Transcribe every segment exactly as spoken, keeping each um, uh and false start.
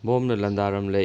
ꯕꯣꯝꯅ ꯂꯥꯟꯗꯥꯔꯝꯂꯦ꯫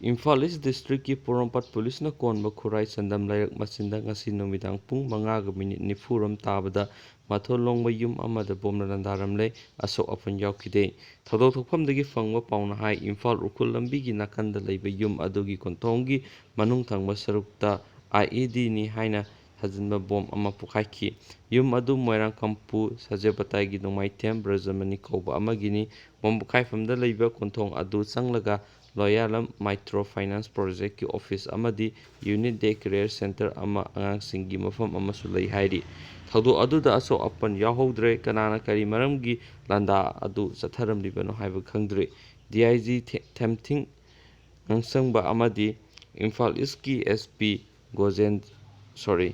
ꯏꯝꯐꯥꯜ ꯏꯁ ꯗꯤꯁꯇ꯭ꯔꯤꯛꯀꯤ ꯄꯣꯔꯣꯝꯄꯥꯠ ꯄꯨꯂꯤꯁꯅ ꯀꯣꯟꯕ ꯈꯨꯔꯥꯏ ꯆꯟꯗꯝ ꯂꯩꯔꯛ ꯃꯆꯤꯟꯗ ꯉꯁꯤ ꯅꯨꯃꯤꯗꯥꯡ ꯄꯨꯡ ꯃꯉꯥꯒ ꯃꯤꯅꯤꯠ ꯅꯤꯐꯨꯔꯣꯝ ꯇꯥꯕꯗ ꯃꯊꯣꯟ ꯂꯣꯡꯕ ꯌꯨꯝ ꯑꯃꯗ ꯕꯣꯝꯅ ꯂꯥꯟꯗꯥꯔꯝꯂꯦ꯫ ꯑꯁꯣꯛ ꯑꯄꯟ ꯌꯥꯎꯈꯤꯗꯦ꯫ ꯊꯧꯗꯣꯛ ꯊꯣꯛꯐꯝꯗꯒꯤ ꯐꯪꯕ ꯄꯥꯎꯅ ꯍꯥꯏ, ꯏꯝꯐꯥꯜ ꯎꯈ꯭ꯔꯨꯜ ꯂꯝꯕꯤꯒꯤ ꯅꯥꯀꯟꯗ ꯂꯩꯕ ꯌꯨꯝ ꯑꯗꯨꯒꯤ ꯀꯣꯟꯊꯣꯡꯒꯤ ꯃꯅꯨꯡ ꯊꯪꯕ ꯁꯔꯨꯛꯇ ꯑꯥꯏ ꯏ ꯗꯤꯅꯤ ꯍꯥꯏꯅ ꯊꯥꯖꯤꯟꯕ ꯕꯣꯝ ꯑꯃ ꯄꯣꯈꯥꯏꯈꯤ꯫ ꯌꯨꯝ ꯑꯗꯨ ꯃꯣꯏꯔꯥꯡ ꯀꯝꯄꯨ ꯁꯖꯦꯕꯇꯥꯏꯒꯤ ꯅꯣꯡꯃꯥꯏꯊꯦꯝ ꯕ꯭ꯔꯖꯃꯅꯤ ꯀꯧꯕ ꯑꯃꯒꯤꯅꯤ꯫ ꯕꯣꯝ ꯄꯣꯈꯥꯏꯐꯝꯗ ꯂꯩꯕ ꯀꯣꯟꯊꯣꯡ ꯑꯗꯨ ꯆꯪꯂꯒ ꯂꯣꯌꯥꯂꯝ ꯃꯥꯏꯇ꯭ꯔꯣ ꯐꯥꯏꯅꯥꯟꯁ ꯄ꯭ꯔꯣꯖꯦꯛꯀꯤ ꯑꯣꯐꯤꯁ ꯑꯃꯗꯤ ꯌꯨꯅꯤꯠ ꯗꯦ ꯀꯦꯌꯔ ꯁꯦꯟꯇꯔ ꯑꯃ, ꯑꯉꯥꯡꯁꯤꯡꯒꯤ ꯃꯐꯝ ꯑꯃꯁꯨ ꯂꯩ ꯍꯥꯏꯔꯤ꯫ ꯊꯧꯗꯣꯛ ꯑꯗꯨꯗ ꯑꯁꯣꯛ ꯑꯄꯟ ꯌꯥꯎꯍꯧꯗ꯭ꯔꯦ꯫ ꯀꯅꯥꯅ ꯀꯔꯤ ꯃꯔꯝꯒꯤ ꯂꯥꯟꯗꯥ ꯑꯗꯨ ꯆꯠꯊꯔꯝꯂꯤꯕꯅꯣ ꯍꯥꯏꯕ ꯈꯪꯗ꯭ꯔꯤ꯫ ꯗꯤ ꯑꯥꯏ ꯖꯤ ꯊꯦ-, ꯊꯦꯝꯊꯤꯡ ꯉꯥꯡꯁꯪꯕ ꯑꯃꯗꯤ ꯏꯝꯐꯥꯜ ꯏꯁꯀꯤ ꯑꯦꯁ ꯄꯤ ꯒꯣꯖꯦꯟ, sorry,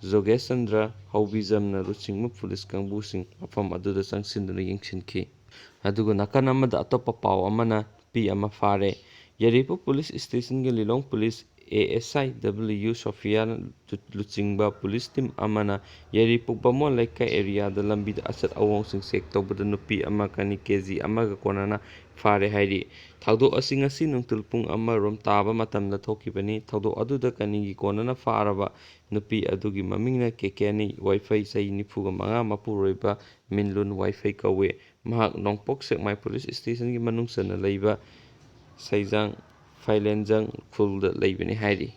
ꯖꯣꯒꯦꯁ ꯆꯟꯗ꯭ꯔ ꯍꯧꯕꯤꯖꯝꯅ ꯂꯨꯆꯤꯡꯕ ꯄꯨꯂꯤꯁ ꯀꯥꯡꯕꯨꯁꯤꯡ ꯃꯐꯝ ꯑꯗꯨꯗ ꯆꯪꯁꯤꯟꯗꯨꯅ ꯌꯦꯡꯁꯤꯟꯈꯤ꯫ ꯑꯗꯨꯒ ꯅꯥꯀꯟ ꯑꯃꯗ ꯑꯇꯣꯞꯄ ꯄꯥꯎ ꯑꯃꯅ ꯅꯨꯄꯤ ꯑꯃ ꯐꯥꯔꯦ꯫ ꯌꯥꯏꯔꯤꯄꯣꯛ ꯄꯨꯂꯤꯁ ꯁ꯭ꯇꯦꯁꯟꯒꯤ Lilong police A S I W Sofia ꯂꯨ-, ꯂꯨꯆꯤꯡꯕ ꯄꯨꯂꯤꯁ ꯇꯤꯝ ꯑꯃꯅ ꯌꯥꯏꯔꯤꯄꯣꯛ ꯕꯥꯃꯣꯟ ꯂꯩꯀꯥꯏ ꯑꯦꯔꯤꯌꯥꯗ ꯂꯝꯕꯤꯗ ꯑꯆꯠ ꯑꯋꯣꯡꯁꯤꯡ ꯆꯦꯛ ꯇꯧꯕꯗ ꯅꯨꯄꯤ ꯑꯃ ꯀꯅꯤ ꯀꯦ ꯖꯤ ꯑꯃꯒ ꯀꯣꯟꯅꯅ ꯐꯥꯔꯦ ꯍꯥꯏꯔꯤ꯫ ꯊꯧꯗꯣꯛ ꯑꯁꯤ ꯉꯁꯤ ꯅꯨꯡꯊꯤꯜ ꯄꯨꯡ ꯑꯃꯔꯣꯝ ꯇꯥꯕ ꯃꯇꯝꯗ ꯊꯣꯛꯈꯤꯕꯅꯤ꯫ ꯊꯧꯗꯣꯛ ꯑꯗꯨꯗ ꯀꯅꯤꯒꯤ ꯀꯣꯟꯅꯅ ꯐꯥꯔꯕ ꯅꯨꯄꯤ ꯑꯗꯨꯒꯤ ꯃꯃꯤꯡꯅ ꯀꯦ ꯀꯦ ꯑꯅꯤ ꯋꯥꯏꯐꯩ, ꯆꯍꯤ ꯅꯤꯐꯨꯒ ꯃꯉꯥ, ꯃꯄꯨꯔꯣꯏꯕ ꯃꯤꯟꯂꯨꯟ ꯋꯥꯏꯐꯩ ꯀꯧꯏ꯫ ꯃꯍꯥꯛ ꯅꯣꯡꯄꯣꯛ ꯁꯦꯛꯃꯥꯏ ꯄꯨꯂꯤꯁ ꯁ꯭ꯇꯦꯁꯟꯒꯤ ꯃꯅꯨꯡ ꯆꯟꯅ ꯂꯩꯕ ꯁꯩꯖꯥꯡ ꯐꯥꯏꯂꯦꯟꯖꯥꯡ ꯈꯨꯜꯗ ꯂꯩꯕꯅꯤ ꯍꯥꯏꯔꯤ꯫